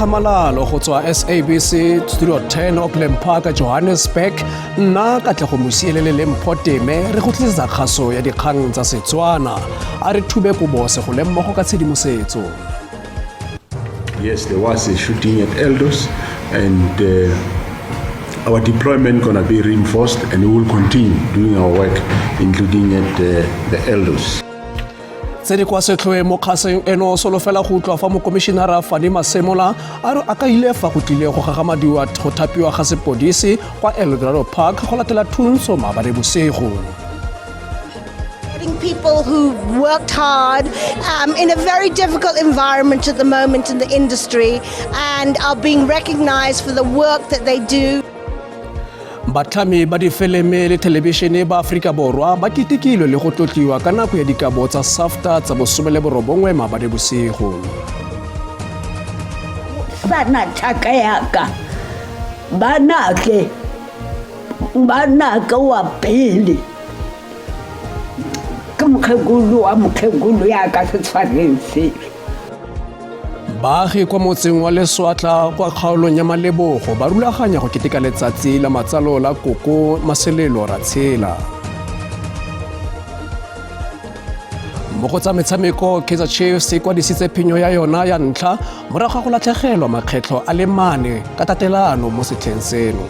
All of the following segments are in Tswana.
tlhamalalo go tswa SABC Studio 10 Auckland Park, Johannesburg. Nna Katlego Mosielele le Mpho Teme re go tlisetsa kgaso ya dikgang tsa Setswana. A re thube kobo segole mmogo ka tshedimosetso. Yes, there was a shooting at Eldos, and our deployment gonna be reinforced, and we will continue doing our work, including at the Eldos. Tse di kwa setlhoeng mo kgaseng eno, solofela go utlwa fa mokomišenara Fani Masemola a re a kaile fa go tlile go gagamadiwa go thapiwa ga sepodisi kwa Eldorado Park go latela thuntsho maabane bosigo. Getting people who worked hard in a very difficult environment at the moment in the industry and are being recognized for the work that they do. Batlhami ba difeleme le thelebišene ba Aforika Borwa ba ketekilwe le go tlotliwa ka nako ya dikabo tsa SAFTA tsa 19 maabane bosigo. Sana thaka yaka banake banake wa pele ke mokgekolo wa mokgekolo yaka se tshwareng se. Baagi kwa motseng wa Leswatla kwa kgaolong ya Malebogo ba rulaganya go keteka letsatsi la matsalo la Koko Maselelo Ratshela. Mo go tsa metshameko, Kaizer Chiefs e kwadisitse phenyo ya yona ya ntlha morago ga go latlhegelwa makgetlho a le mane ka tatelano mo setlheng seno.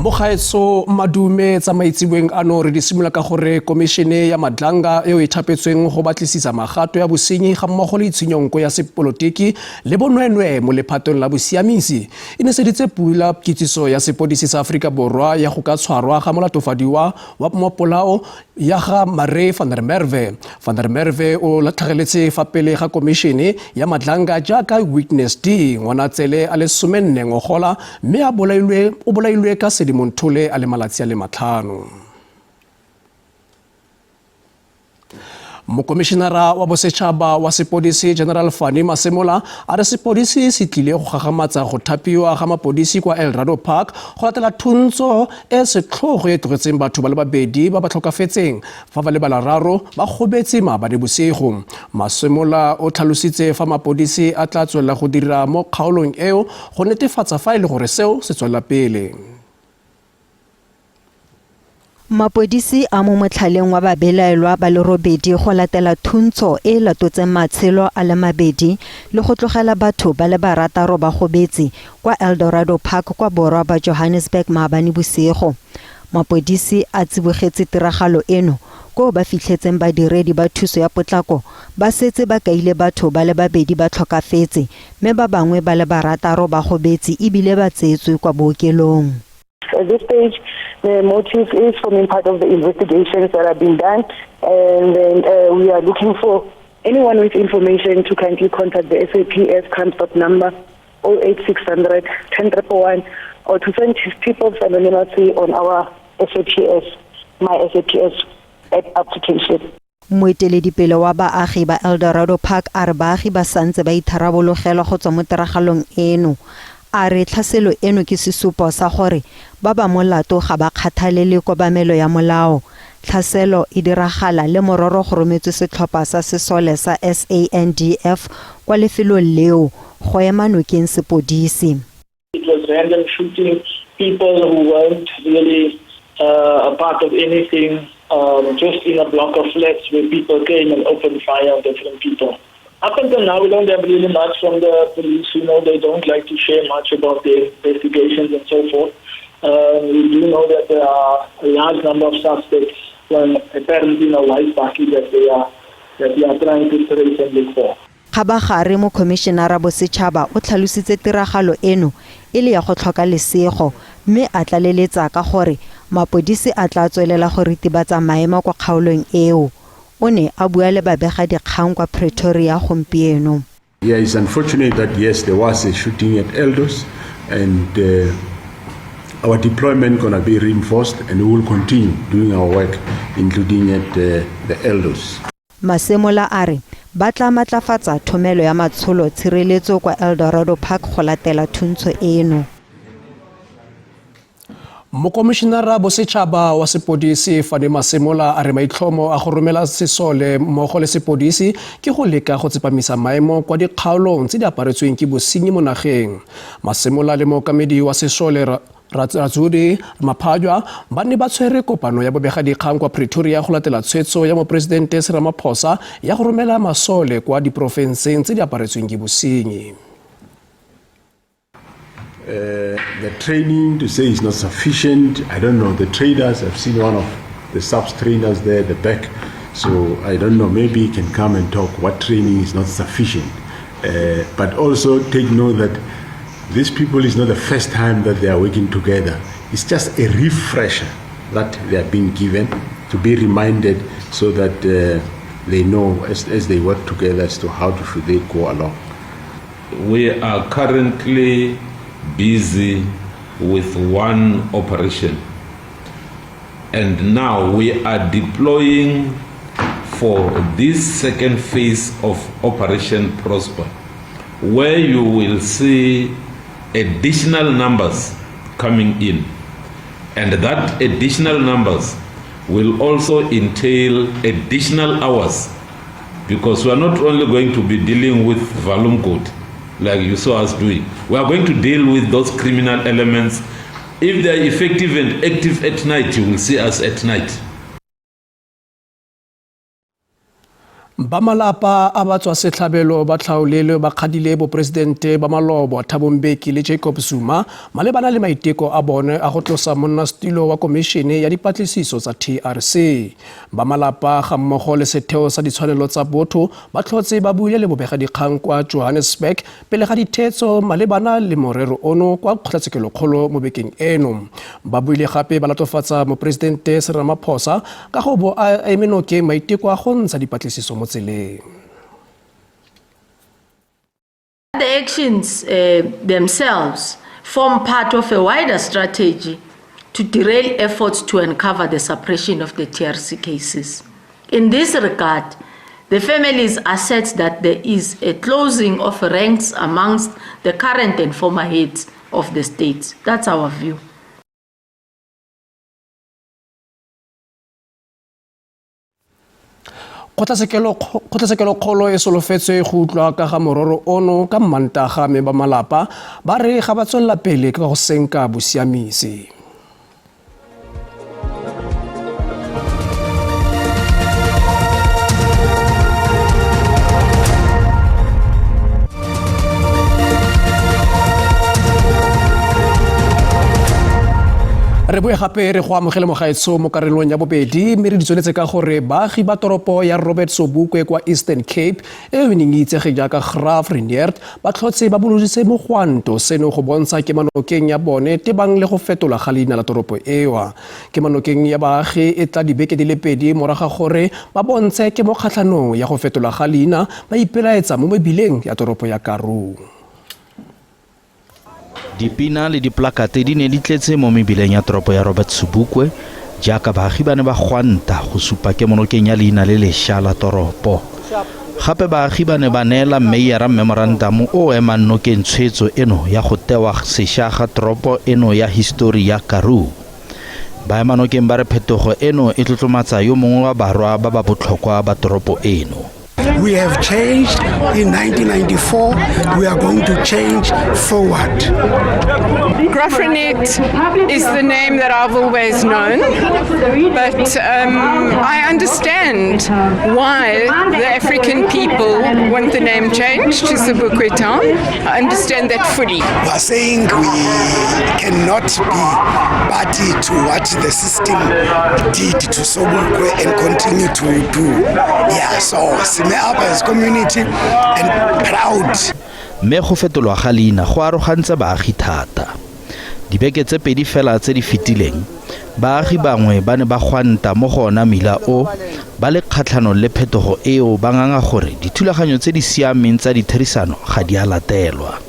Mogaetso madume tsa maitseboeng ano re di simolola ka gore komišene ya Madlanga eo e thapetsweng go batlisisa magato ya bosenyi ga mmogo le itshenyonko ya sepolotiki le bonweenwee mo lephatong la bosiamisi e neseditse pula kitsiso ya sepodisi sa Aforika Borwa ya go ka tshwarwa ga molatofadiwa wa mopolao ya ga Marais van der Merwe. Van der Merwe o tlhageletse fa pele ga komišene ya Madlanga jaaka Witness D Ngwanatsele a le 14 ngogola, mme a bolailwe o bolailwe ka Sedimonthole a le malatsi a le 5. Mokomišenara wa bosetšhaba wa sepodisi General Fani Masemola a re sepodisi se tlile go gagamatsa go thapiwa ga mapodisi kwa Eldorado Park go latela thuntso e setlhogo e tlogetseng batho ba le babedi ba ba tlhokafetseng fa ba le balararo ba gobetse maabane bosigo. Masemola o tlhalositse fa mapodisi a tla tswelela go dira mo kgaolong eo go netefatsa fa e le gore seo se tswelela pele. Mapodisi a mo motlhaleng wa babelaelwa ba le robedi go latela thuntsho e e latotseng matshelo a le mabedi le go tlogela batho ba le barataro ba gobetse kwa Eldorado Park kwa borwa ba Johannesburg maabane bosigo. Mapodisi a tsibogetse tiragalo eno koo ba fitlhetseng badiredi ba thuso ya potlako ba setse ba kaile batho ba le babedi ba tlhokafetse mme ba bangwe ba le barataro ba gobetse ebile ba tseetswe kwa bookelong. At this stage, the motive is forming part of the investigations that are being done, and then we are looking for anyone with information to kindly contact the SAPS Crime Stop number 08600 10111 or to send people anonymously on our SAPS, My SAPS app application. Moeteledipele wa baagi ba Eldorado Park a re baagi ba santse ba itharabologelwa go tswa mo tiragalong eno. A re tlhaselo eno ke sesupo sa gore ba ba molato ga ba kgathalele kobamelo ya molao. Tlhaselo e diragala le mororo go rometswe setlhopha sa sesole sa SANDF kwa lefelong leo go ema nokeng sepodisi. It was random shooting, people who weren't really a part of anything, just in a block of flats where people came and opened fire on different people. Up until now, we don't have really much from the police. They don't like to share much about their investigations and so forth. We do know that there are a large number of suspects, apparently in a white bakkie that they are trying to trace and look for. Kgabagare mokhomišenara bosetšhaba o tlhalositse tiragalo eno e le ya go tlhoka lesego mme a tlaleletsa ka gore mapodisi a tla tswelela go ritibatsa maemo kwa kgaolong eo. O ne a bua le babegadikgang kwa Pretoria gompieno. Yeah, it's unfortunate that yes, there was a shooting at Eldos, and our deployment gonna be reinforced, and we will continue doing our work, including at the Eldos. Masemola a re ba tla matlafatsa thomelo ya matsholo tshireletso kwa Eldorado Park go latela thuntsho eno. Mokomišenara Bosetšhaba wa Sepodisi Fannie Masemola a re maitlhomo a go romela sesole mmogo le sepodisi ke go leka go tsepamisa maemo kwa dikgaolong tse di aparetsweng ke bosenyi mo nageng. Masemola le mookamedi wa sesole Ratsudi Maphajwa ba ne ba tshwere kopano ya bobegadikgang kwa Pretoria go latela tshwetso ya Moporesidente Cyril Ramaphosa ya go romela masole kwa diporofenseng tse di aparetsweng ke bosenyi. The training to say is not sufficient. I don't know. The traders, I've seen one of the SAPS trainers there at the back. So I don't know. Maybe he can come and talk what training is not sufficient. But also take note that these people is not the first time that they are working together. It's just a refresher that they are being given to be reminded so that they know as they work together as to how to should they go along. We are currently busy with one operation, and now we are deploying for this second phase of Operation Prosper, where you will see additional numbers coming in, and that additional numbers will also entail additional hours, because we are not only going to be dealing with Vala Umgodi, like you saw us doing. We are going to deal with those criminal elements. If they are effective and active at night, you will see us at night. Ba malapa a ba tswa setlhabelo ba tlhaolele ba kgadile boporesidente ba malobo Thabo Mbeki le Jacob Zuma malebana le maiteko a bone a go tlosa monnasetulo wa komišene ya dipatlisiso tsa TRC. Ba malapa ga mmogo le setheo sa ditshwanelo tsa botho ba tlhotse ba buile le bobegadikgang kwa Johannesburg pele ga dithetso malebana le morero ono kwa kgotlatshekelokgolo mo bekeng eno. Ba buile gape ba latofatsa moporesidente Cyril Ramaphosa ka go bo a eme nokeng maiteko a go ntsha dipatlisiso mo tseleng. The actions themselves form part of a wider strategy to derail efforts to uncover the suppression of the TRC cases. In this regard, the families assert that there is a closing of ranks amongst the current and former heads of the state. That's our view. Kgotlatshekelokgolo e solofetswe go utlwa ka ga mororo ono ka Mmantaga, mme ba malapa ba re ga ba tswelela pele ka go senka bosiamisi. Re boe gape re go amogele mogaetsho mo karolong ya bobedi, mme re di tsweletse ka gore baagi ba toropo ya Robert Sobukwe kwa Eastern Cape e e neng e itsege jaaka Graaff Reinet ba tlhotse ba boloditse mogwanto seno go bontsha kemanokeng ya bone tebang le go fetola ga leina la toropo eo. Kemanokeng ya baagi e tla dibeke di le pedi morago ga gore ba bontshe kemokgatlhanong ya go fetola ga leina ba ipelaetsa mo mebileng ya toropo ya Karoo. Dipina le diplakate di ne di tletse mo mebileng ya toropo ya Robert Sobukwe jaaka baagi ba ne ba gwanta go supa kemonokeng ya leina le lešwa la toropo. Gape baagi ba ne ba neela meyara memorandamo o o emang nokeng tshwetso eno ya go tewa sešwa ga toropo eno ya histori ya Karoo. Baemanokeng ba re phetogo eno e tlotlomatsa yo mongwe wa barwa ba ba botlhokwa ba toropo eno. We have changed in 1994. We are going to change forward. Graaff-Reinet is the name that I've always known, but I understand why the African people want the name changed to Sobukwe Town. I understand that fully. We are saying we cannot be party to what the system did to Sobukwe and continue to do. So sime up as community and proud. Mme go fetolwa ga leina go arogantse baagi thata. Dibeke tse pedi fela tse di fetileng, baagi bangwe ba ne ba gwanta mo go ona mmila o ba le kgatlhanong le phetogo eo, ba nganga gore dithulaganyo tse di siameng tsa ditherisano ga di a latelwa.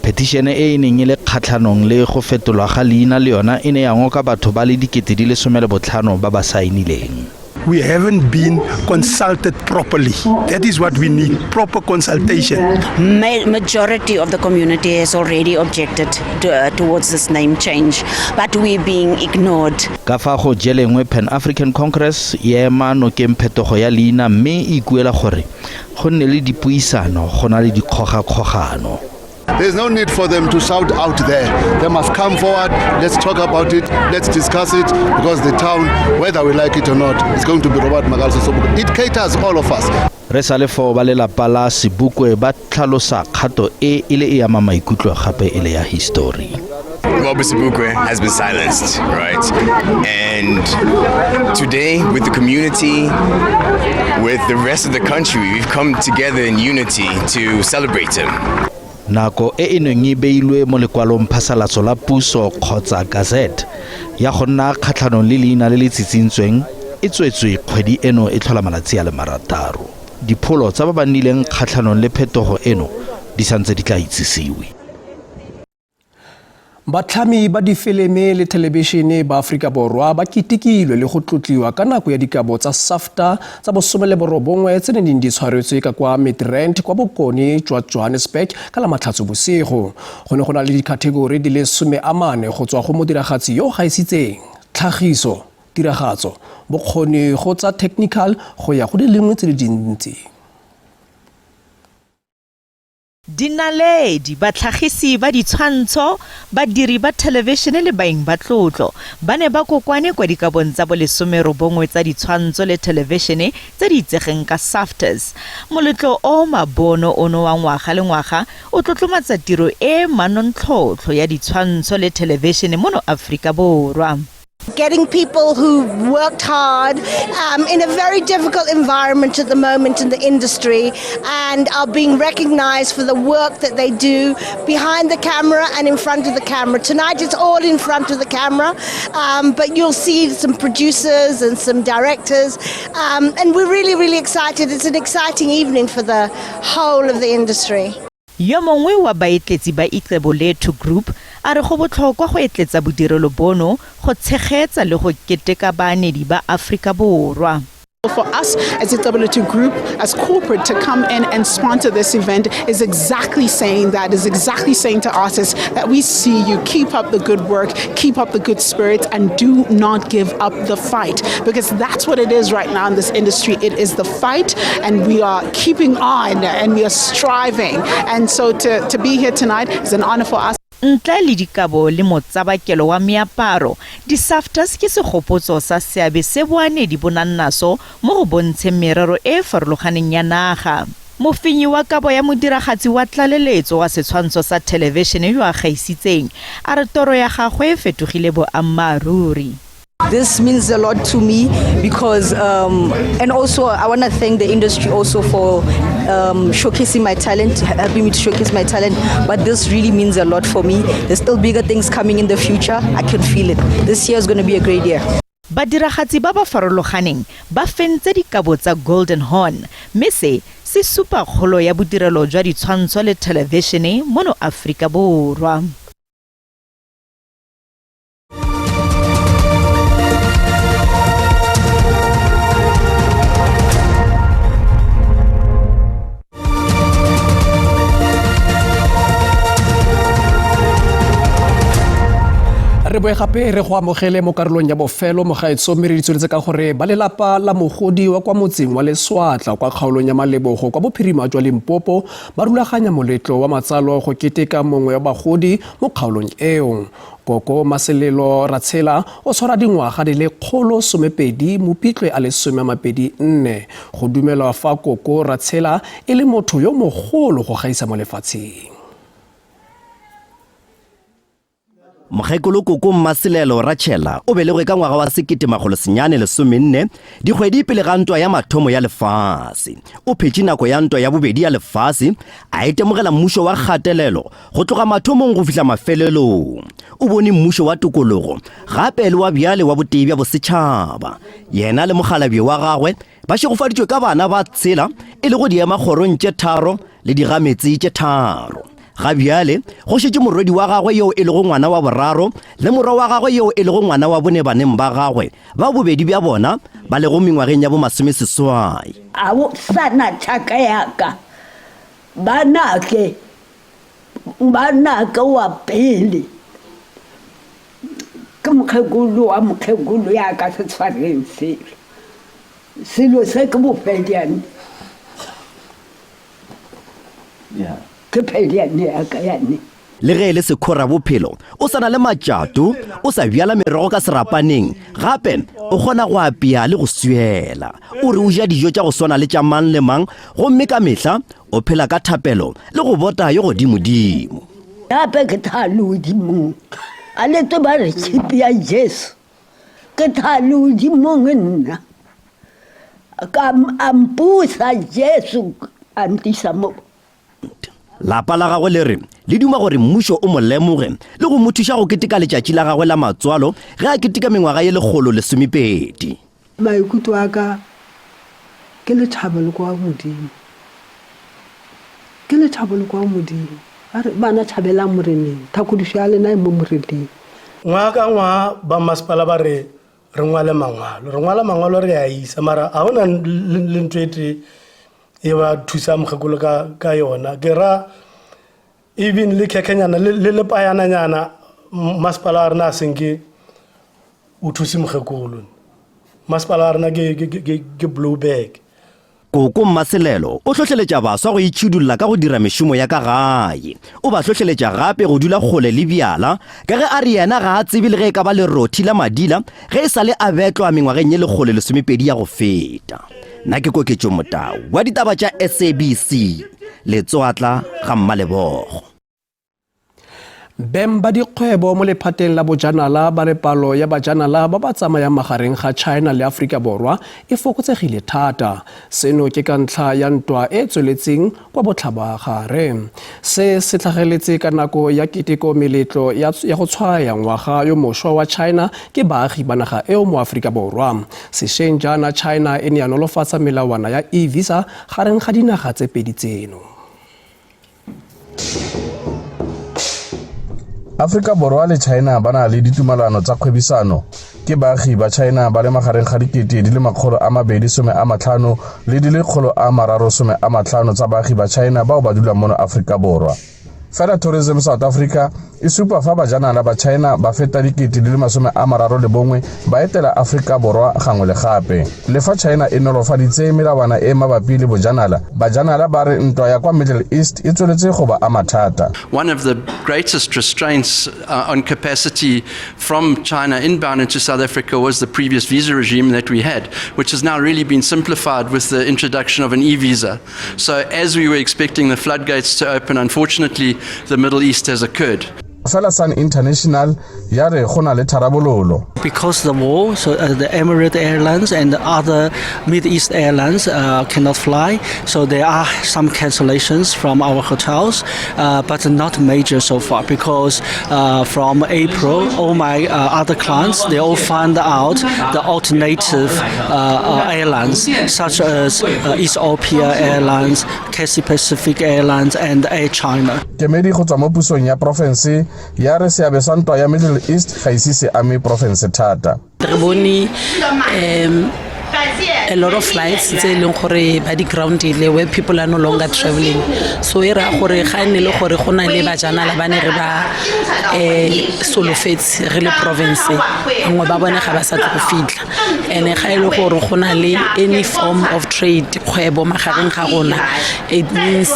Petition e e neng e le kgatlhanong le go fetolwa ga leina le yona e ne ya ngoka batho ba le 15,000 ba ba saenileng. We haven't been consulted properly. That is what we need proper consultation. Ma- majority of the community has already objected to, uh, towards this name change, but we're being ignored. Ka fa go jelengwe Pan African Congress e ema nokeng phetogo ya leina mme e ikuela gore go nne le dipuisano go na le dikgogakgogano. There's no need for them to shout out there. They must come forward. Let's talk about it. Let's discuss it because the town, whether we like it or not, is going to be Robert Magalse Sobukwe. It caters all of us. Re sa le foo ba lelapa la Sebukwe ba tlhalosa kgato e e le e ama maikutlo gape e le ya histori. Robert Sobukwe has been silenced, right? And today, with the community, with the rest of the country, we've come together in unity to celebrate him. Nako e e neng e beilwe mo lekwalong phasalatso la puso kgotsa gazette ya go nna kgatlhanong le leina le le tsitsintsweng e tswetswe kgwedi eno e tlhola malatsi a le marataro. Dipholo tsa ba ba nnileng kgatlhanong le phetogo eno di santse di tla itsisiwe. Batlhami ba difilimi le thelebišene ba Aforika Borwa ba ketekilwe le go tlotliwa ka nako ya dikabo tsa SAFTA tsa bosome le borobongwe tse neng di tshwaretswe ka kwa Midrand kwa bokone jwa Johannesburg ka la Matlhatso bosigo. Go ne go na le dikhathegori di le 14 go tswa go modiragatsi yo o gaisitseng, tlhagiso, tiragatso, bokgoni go tsa technical go ya go di lengwe tse di dintsi. Dinaledi, batlhagisi ba ditshwantsho, badiri ba thelebišene le baeng ba tlotlo ba ne ba kokwane kwa dikabong tsa bolesomerobongwe tsa ditshwantsho le thelebišene tse di itsegeng ka SAFTAs. Moletlo o mabono ono wa ngwaga le ngwaga o tlotlomatsa tiro e manontlhotlho ya ditshwantsho le thelebišene mono Aforika Borwa. Getting people who worked hard um, in a very difficult environment at the moment in the industry and are being recognized for the work that they do behind the camera and in front of the camera. Tonight it's all in front of the camera, um, but you'll see some producers and some directors, um, and we're really, really excited. It's an exciting evening for the whole of the industry. Yo mongwe wa baetletsi ba Icebolethu Group a re go botlhokwa go etletsa bodirelo bono go tshegetsa le go keteka baanedi ba Aforika Borwa. For us as Icebolethu Group, as corporate, to come in and sponsor this event is exactly saying that, is exactly saying to artists that we see you, keep up the good work, keep up the good spirit, and do not give up the fight. Because that's what it is right now in this industry. It is the fight, and we are keeping on and we are striving. And so to, to be here tonight is an honor for us. Ntle le dikabo le motsabakelo wa meaparo, di-SAFTAs ke segopotso sa seabe se boanedi bo nang naso mo go bontsheng merero e e farologaneng ya naga. Mofenyi wa kabo ya modiragatsi wa tlaleletso wa setshwantsho sa thelebišene yo a gaisitseng a re toro ya gagwe e fetogile boammaaruri. This means a lot to me because, um, and also I want to thank the industry also for um, showcasing my talent, helping me to showcase my talent. But this really means a lot for me. There's still bigger things coming in the future. I can feel it. This year is going to be a great year. Badiragatsi ba ba farologaneng ba fentse dikabo tsa Golden Horn mme se se supa kgolo ya bodirelo jwa ditshwantsho le thelebišene mono Aforika Borwa. Re boe gape re go amogele mo karolong ya bofelo mogaetso mme re di tsweletse ka gore ba lelapa la mogodi wa kwa motseng wa Leswatla kwa kgaolong ya Malebogo kwa bophirima jwa Limpopo ba rulaganya moletlo wa matsalo go keteka mongwe wa bagodi mo kgaolong eo. Koko Maselelo Ratshela o tshwara dingwaga di le 120 Mopitlwe a le 24. Go dumelwa fa Koko Ratshela e le motho yo mogolo go gaisa mo lefatsheng. Mokgekolo Koko Mmaselelo Ratšhela o belegwe ka ngwaga wa 1914, dikgwedi pele ga Ntwa ya mathomo ya Lefase. O phetše nako ya Ntwa ya Bobedi ya Lefase, a itemogela mmušo wa kgatelelo go tloga mathomong go fihla mafelelong. O bone mmušo wa tokologo gape le wa bjale wa botee bja bosetšhaba. Yena le mokgalabje wa gagwe ba šegofaditšwe ka bana ba tshela, e lego diemakgorong tše tharo le digametse tše tharo. Ga bjale go šetše morwedi wa gagwe yoo e lego ngwana wa boraro le morwa wa gagwe yoo e lego ngwana wa bone baneng ba gagwe, bao bobedi bja bona ba lego mengwageng ya bomasomeseswai. A o sa na thaka ya ka, banake, banake wa pele ke mokgekolo wa mokgekolo ya ka se tshwareng selo. Selo se ke bofediane. Ke phediane ya ka yane. Le ge e le sekhorabophelo, o sa na le matšato, o sa bjala merogo ka serapaneng, gape o kgona go apea le go swiela. O re o ja dijo tša go swana le tša mang le mang gomme ka mehla o phela ka thapelo le go bota yo Godimodimo. Gape ke tha legodimong, a le tseba re tšhipi ya Jesu. Ke tha legodimong nna, ka a mpusa Jesu a ntisa mo. Lapa la gagwe le re le duma gore mmušo o mo lemoge le go mo thuša go keteka letšatši la gagwe la matswalo ge a keteka mengwaga ye 120. Maikutlo a ka ke lethabo le kwa Modimo. Ke lethabo le kwa Modimo. Ba re, Bana thabelang Moreneng, thakodišo ya lena e mo Moreneng. Ngwaga ka ngwaga ba masepala ba re re ngwale mangwalo, re ngwala mangwalo re a isa, mara ga gona le ntho e tee e ba thusa mokgekolo ka, ka yona. Ke ra even le khekhenyana le le lepayananyana masepala wa rena a senke o thuse mokgekolo. Masepala wa rena ke, ke, ke, ke blowback. Koko Mmaselelo o hlohleletša baswa go itšhidulla ka go dira mešomo ya ka gae. O ba hlohleletša gape go dula kgole le bjala ka ge a re yena ga a tsebe le ge e ka ba lerothi la madila ge e sa le a betlwa mengwageng ye 120 ya go feta. Nna ke Koketšo Motau wa ditaba tša SABC, Letswatla ga Mmalebogo. Beng ba dikgwebo mo lephateng la bojanala ba re palo ya bajanala ba ba tsamayang magareng ga China le Aforika Borwa e fokotsegile thata. Seno ke ka ntlha ya ntwa e e tsweletseng kwa botlhabagare. Se se tlhageletse ka nako ya keteko meletlo ya go tshwaya ngwaga yo mošwa wa China ke baagi ba naga eo mo Aforika Borwa. Sešweng jaana China e ne ya nolofatsa melawana ya e-visa gareng ga dinaga tse pedi tseno. Afrika Borwa le China ba na le ditumalano tsa kgwebisano. Ke baagi ba China ba le magareng ga 250,000 le di le 350 tsa baagi ba China bao ba dulang mono Afrika Borwa. Fela Tourism South Africa e supa fa bajanala ba China ba feta 31,000 ba etela Afrika Borwa gangwe le gape. Le fa China e nolofaditse melawana e mabapi le bojanala, bajanala ba re ntwa ya kwa Middle East e tsweletse go ba ama thata. One of the greatest restraints on capacity from China inbound into South Africa was the previous visa regime that we had, which has now really been simplified with the introduction of an e-visa. So as we were expecting the floodgates to open, unfortunately, the Middle East has occurred. Fela Sun International ya re go na le tharabololo. Because the war, so the Emirates Airlines and other Middle East airlines cannot fly, so there are some cancellations from our hotels, but not major so far, because from April, all my other clients, they all find out the alternative airlines, such as Ethiopia Airlines, Cathay Pacific Airlines, and Air China. Kemedi go tswa mo pusong ya porofense ya re seabe sa ntwa ya Middle East ga ise se ame porofense thata. Re bone a lot of flights tse e leng gore ba di groundile where people are no longer traveling, so e raya gore ga e ne le gore go na le bajanala ba ne re ba solofetse re le province, bangwe ba bone ga ba sa tle go fitlha. And ga e le gore go na le any form of trade, kgwebo magareng ga rona, it means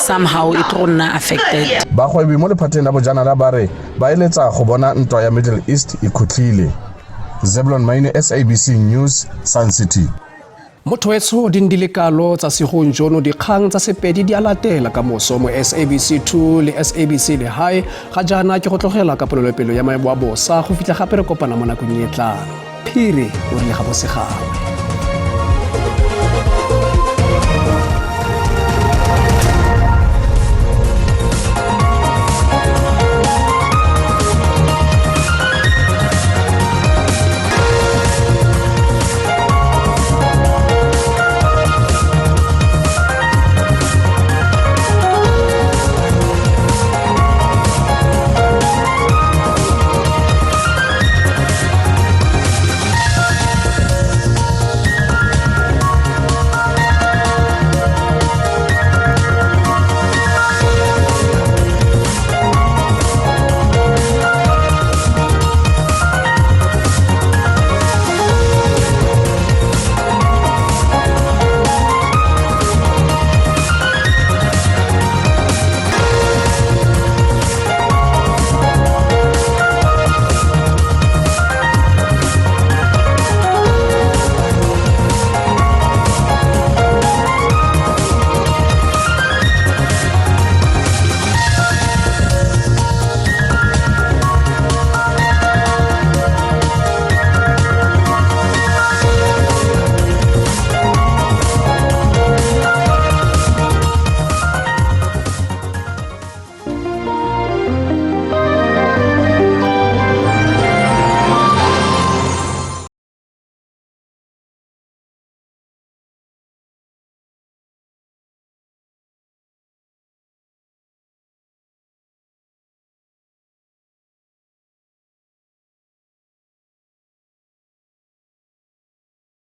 somehow e tlo go nna affected. Bagwebi mo lephateng la bojanala ba re ba eletsa go bona ntwa ya Middle East e khutlile. Zeblon Maine, SABC News, Sun City. Motho wetsho di ndi lekalo tsa segong jono, dikgang tsa Sepedi di a latela ka moso mo SABC 2 le SABC Lehae. Ga jaana ke go tlogela ka polelopelo ya maemo a bosa go fitlha gape re kopana mo nakong e tlang. Phiri o rile ga bosegangwe.